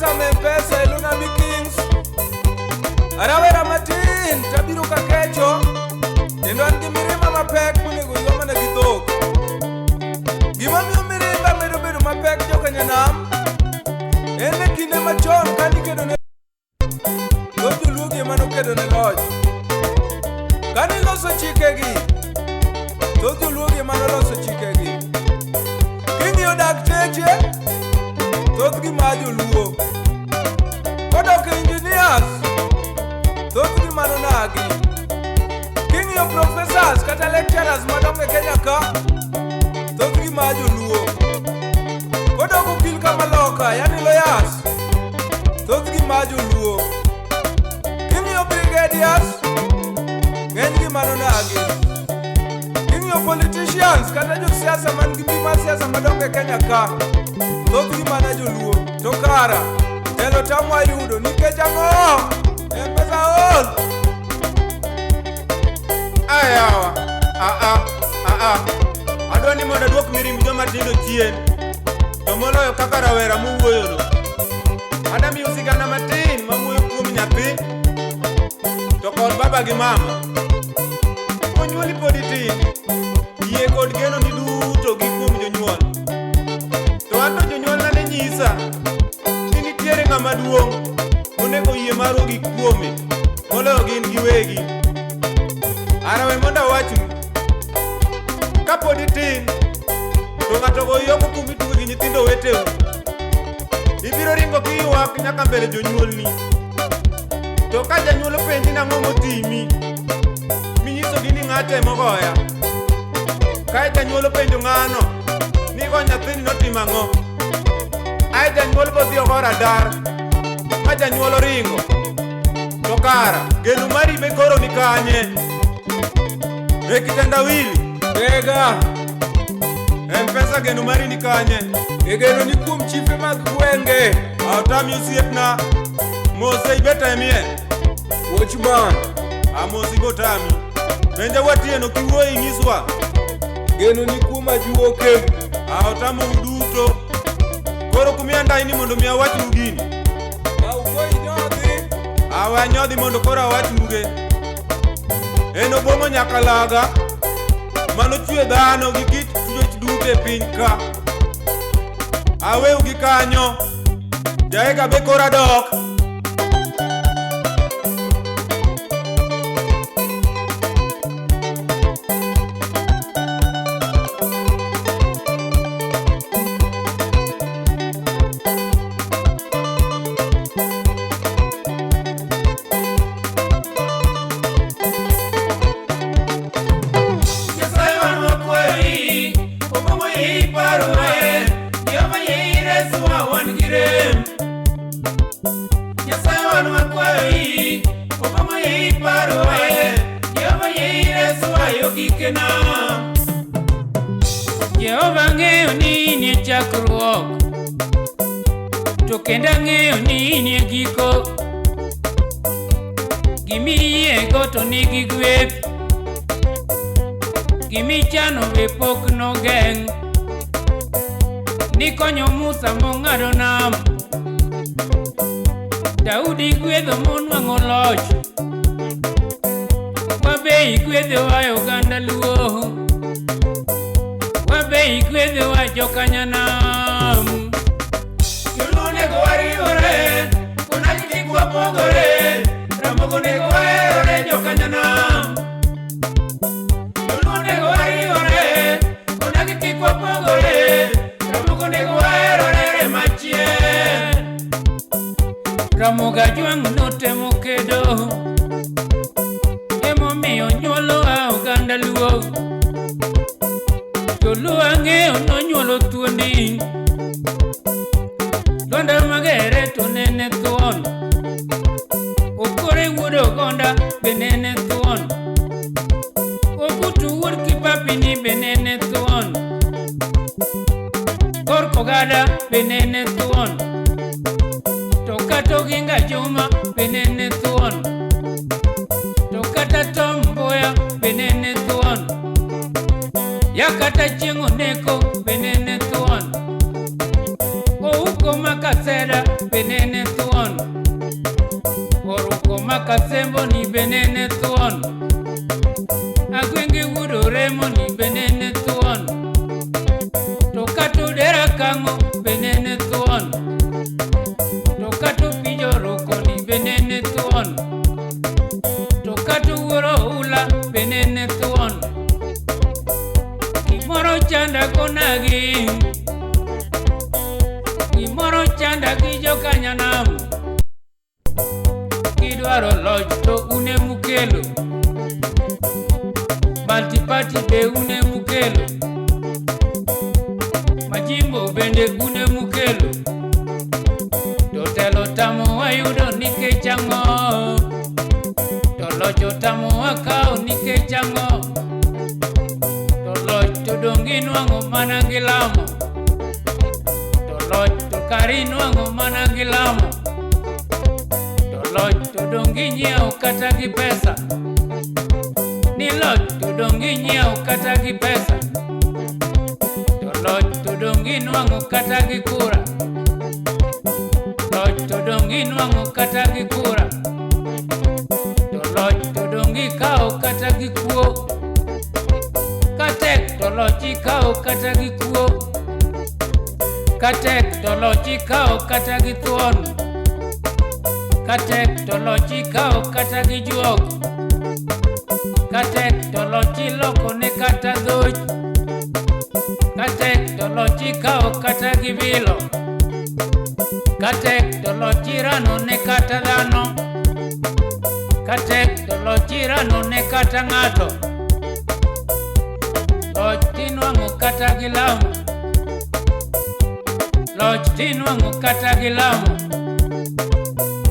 Mpesa me Mpesa e Lunabi Kings. Arawera matin tabiro kakecho kendo an gi mirima mapek monego ywa mana gi dhok. Gima miyo mirimba medo bedo mapek jokanyanam en e kinde machon kanikedo ne thoth joluogi ema nokedo ne loch. Kane iloso chikegi, thoth joluogi ema noloso chikegi. King'iyo dakteche, thothgi ma joluo. Kodok e engineers, thothgi mano nagi. King'iyo professors kata lecturers madongo e Kenya ka, thothgi ma joluo. Kodok okil kamaloka, yani lawyers, thothgi ma joluo. King'iyo brigadiers, ng'enygi mano nagi. King'iyo politicians kata josiasa man gi mbi mar siasa madongo e Kenya ka, thothgi mana joluo. To kara, telo tamwa yudo nikech ang'o? Mpesa ol! Ayawa, aa, aa, adwa ni mondo aduok mirimb joma tindo chien, to moloyo kaka rawera mowuoyono. Adamiu sigana matin mawuoyo kuom nyathi to kod baba gi mama. Konyuoli pod itin, yie kod geno ni duto gi kuom jonyuol. To an to jonyuolna ne nyisa ni nitiere ng'ama duong' monego yie marwa ogik kuome moloyo gin giwegi. Ara we mondo awachnu, kapod itin to ng'ato ogoyi oko kuma itugo gi nyithindo weteu, ibiro ringo kiywak nyaka mbele jonyuolni. To ka janyuol openji nang'o motimi, minyisogi ni ng'acha emogoya. Kae janyuol openjo ng'ano ni go nyathini notimo ang'o. Ae janyuol bodhi ogo radar ma janyuol oringo. To kara geno mari be koro ni kanye? E kitendawili, Bega, Mpesa geno mari ni kanye? E geno ni kuom chife mag gwenge. Aotami osiepna, mose ibet e miel. Watchman, Amosi gotami. Penja watieno kiwuoyo inyiswa. Geno ni kuom ajuoke. Aotamou duto. Koro kumiya ndaini mondo mi awachnu gini. Auko inyodhi. Awe anyodhi mondo koro awachnuge. En obomo nyakalaga manochwe dhano gi kit chwech duto e piny ka. Aweu gi kanyo. Jaega be koro adok. Nyasaye wan wakwayi, Obongo yie iparwa e, Jehova yie ireswa wan gi rem. Nyasaye wan wakwayi, Obongo yie iparwa e, Jehova yie ireswa yo gikena. Jehova ng'eyo ni in e chakruok, to kendo ang'eyo ni in e giko. Gimiyiego to nigi gweth, gimichano be pok nogeng'. Nikonyo Musa mong'ado nam, Daudi gwedho monwang'o loch. Wabe igwedhowa e oganda Luo, wabe igwedhowa jokanyanam. Joluo onego wariwore, onagi kik wapogore, Ramogi onego waherore jokanyanam. Joluo onego wariwore, onagi kik wapogore, Ramogi onego waherore remachiel. Ramogi Ajwang' notemo kedo, emomiyo nyuolowa oganda Luo. Joluo ang'eyo nonyuolo thuondi, Lwanda Magere to nene thuon, Okore wuod Ogonda be nene thuon, Ogutu wuod Kipapini be nene thuon, Kor Kogada be nene thuon, to kata Oginga Juma be nene thuon, to kata Tom Mboya be nene thuon, ya kata Chieng' Oneko be nene thuon, Ouko Makaseda be nene thuon. Oruko makasembo ni be nene thuon. Agwenge wuod Oremo ni be nene thuon. To kata Odera Kang'o be nene thuon. To kata Opija Oruko ni be nene thuon. To kata Wuor Oula be nene thuon. Gimoro chanda konagi. Gimoro chanda gi jokanyanam. Kidwaro loch to une mukelo. Multiparty be une mukelo. Majimbo bende une mukelo. To telo tamowa yudo nikech ang'o? To loch otamowa kawo nikech ang'o? To loch to dong' inwang'o mana gi lamo. To loch to kare inwang'o mana gi lamo. To loch to dong' inyiewo kata gi pesa. Ni loch to dong' inyiewo kata gi pesa. To loch to dong' inwang'o kata gi kura. Loch to dong' inwang'o kata gi kura. To loch to dong' ikawo kata gi kuo. Katek to loch ikawo kata gi kuo. Katek to loch ikawo kata gi thuon. Katek to loch ikawo kata gi juok. Katek to loch iloko ne kata dhoch. Katek to loch ikawo kata gi bilo. Katek to loch irano ne kata dhano. Katek to loch irano ne kata ng'ato. Loch tinwang'o kata gi lamo. Loch tinwang'o kata gi lamo.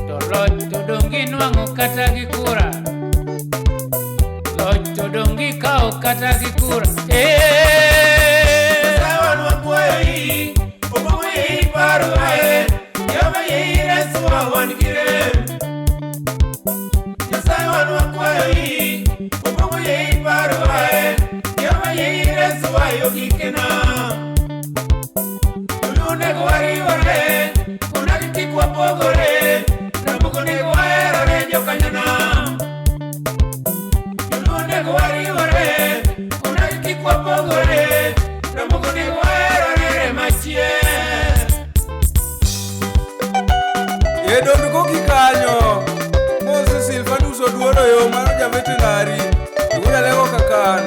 To loch to dong' inwang'o kata gi kura. Loch to dong' ikawo kata gi kura. Eh. Nyasaye wan wakwayo iyi, opong'o iyi paro ae, Jehova yie reswa wan gi rem. Nyasaye wan wakwayo iyi, opong'o iyi paro ae, Jehova yie reswa yo gikena. Joluo onego wariwore, onagi kik wapogore, Ramogi onego waherore jokanyanam. Joluo onego wariwore, onagi kik wapogore, Ramogi onego waherore remo achiel. E dond koki kanyo. Moses Silvanus Oduodo yo mano ja veterinary. Wuod Alego Kakan.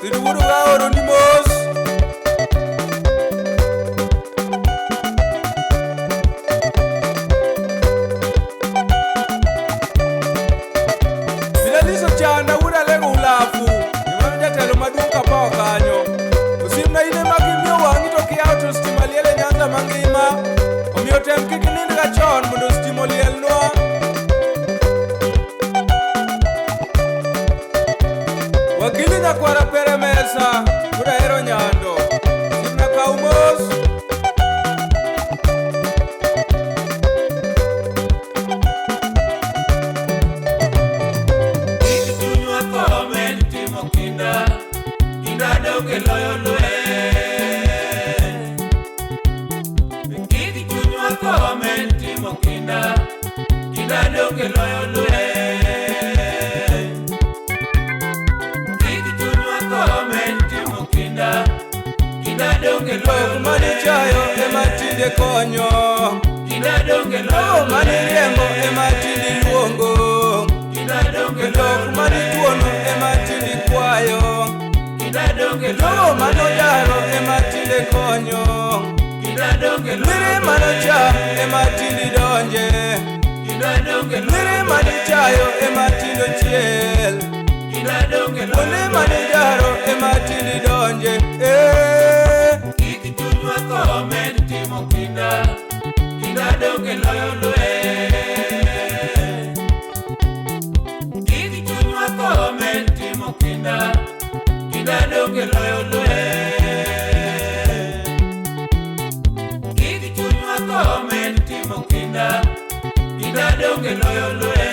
Sidh wuod Gaoro ni mos. Minaliso Chanda wuod Alego Ulafu. Mano jatelo maduong' kapawa kanyo. Osiepna in ema kimiyo wang'i to kiyawo to stima liel e Nyanza mangima. Omiyo tem kik inind ga chon mondo stima olielnwa. Wakili nyakwara pere mesa, wuod Ahero Nyando. Osiepna kaw mos. Kik chunywa tho med timo kinda, kinda donge loyo lweny. Kik chunywa tho med timo kinda, kinda donge loyo lweny. Kik chunywa tho med timo kinda, kinda donge loyo Dhok mane chayo ema tinde konyo. Kinda donge loyo Dhok mane riembo ema tinde luongo. Kinda donge Dhok mane tuono ema tinde kwayo. Kinda donge Jogo manodaro ema tinde konyo. Kinda donge Mire manocha ema tinde donje. Kinda donge Mire mane chayo ema tinde chiel. Kinda donge Kuonde mane jaro ema tinde donje. Eh. Kik chunywa tho med timo kinda, kinda donge loyo lweny. Kik chunywa tho med timo kinda, kinda donge loyo lweny. Kik chunywa tho med timo kinda, kinda donge loyo lweny.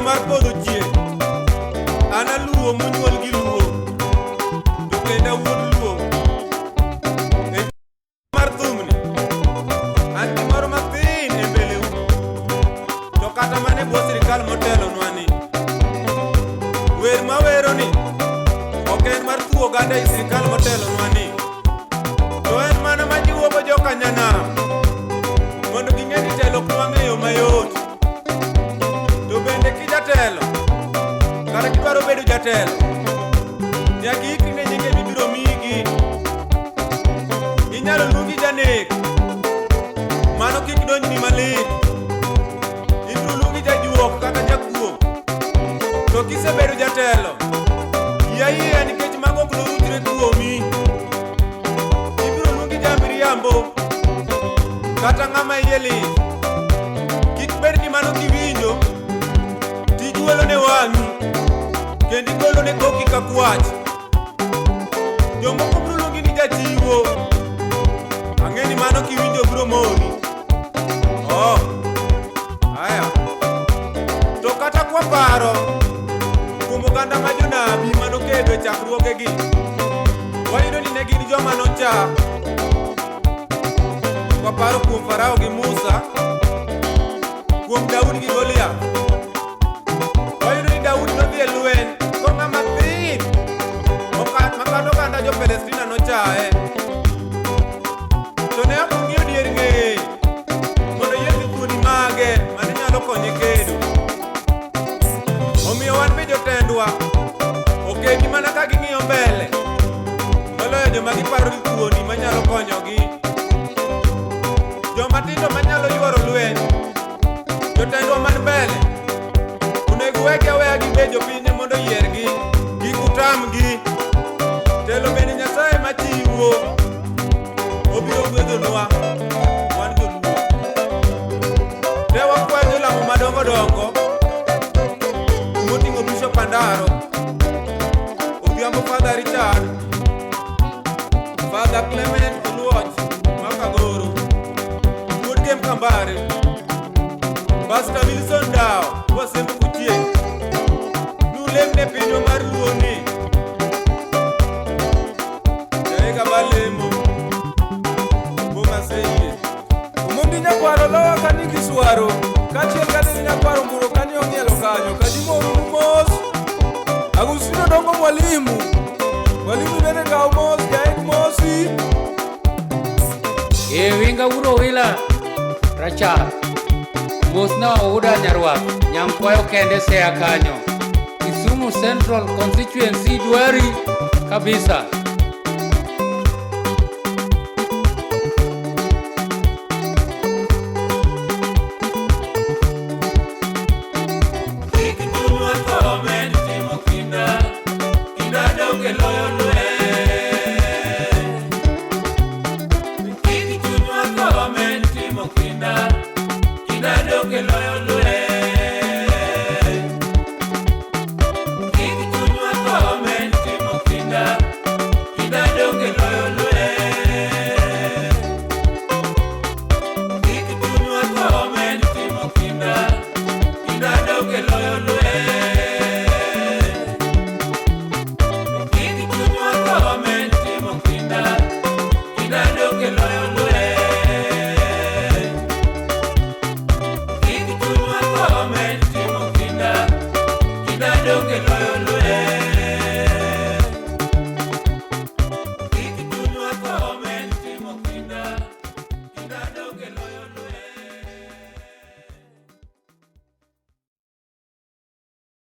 mar podho chieng'. An aluo monyuol gi luo, to kendo awuod luo. E mar thumni, an gimoro mathin e mbeleu, to kata mana e bwo sirikal motelonwa ni. Wer maweroni ok en mar thuo oganda e sirikal motelonwa ni, to en mana majiwogo joka nyanam mondo ging'e ni telo ok nwang'e yo mayot. To bende kijatelo, kata kidwaro bedo jatelo, nyaka iikri ne nyinge mibiro miyigi. Inyalo luongi janek, mano kik donjni malit. Ibiro luongi jajuok kata jakuo. To kisebedo jatelo, yie ayieya nikech mago ok noruchre kuomi. Ibiro luongi jamiriambo, kata ng'ama iye lit. Kik bed ni mano kiwinjo, tijuolo ne wang'i, kendo igolo ne koki ka kwach. Jomoko biro luongi ni jachiwo. Ang'e ni mano kiwinjo biro mori. Oh, aya. To kata kwaparo kuom oganda ma jonabi manokedo e chakruogegi, wayudo ni ne gin joma nocha. Kwaparo kuom Farao gi Musa, kuom Daudi gi Goliath. Wayudo ni Daudi nodhi e lweny kong'ama thin ma kata oganda jo-Palestina nochaye. To ne ok ong'iyo dier ng'eye mondo oyier gi thuondi mage mane nyalo konye kedo. Omiyo wan be jotendwa oketi mana ka ging'iyo mbele moloyo joma giparo ni thuondi manyalo konyogi. Joma tindo manyalo yuoro lweny, jotendwa man mbele, onego wegi aweya gibed jopiny mondo oyiergi, kik utamgi. Telo bende Nyasaye machiwo, obiro gwedhonwa wan joluo. Ne wakwayo jolamo madongo dongo moting'o Bishop Andaro, Odhiambo Father Richard, Father Clement Oluoch Makagoro, Wuod Gem Kambare, Pastor Wilson Dao, Wasembo Kuchieng', nulem ne pinywa mar luo ni. Jaega balemo, Boma Seyie. Omondi nyakwaro lowa kani kiswaro kaachiel kane nyakwaro mburo kani ong'ielo kanyo kajimoru mos. Agustino Dongo mwalimu, mwalimu bende kaw mos, jaek mosi. E winga uro wila rachar. Mosna Ouda Nyarwath, Nyamkwayo kende seya kanyo. Kisumu Central Constituency dwari kabisa.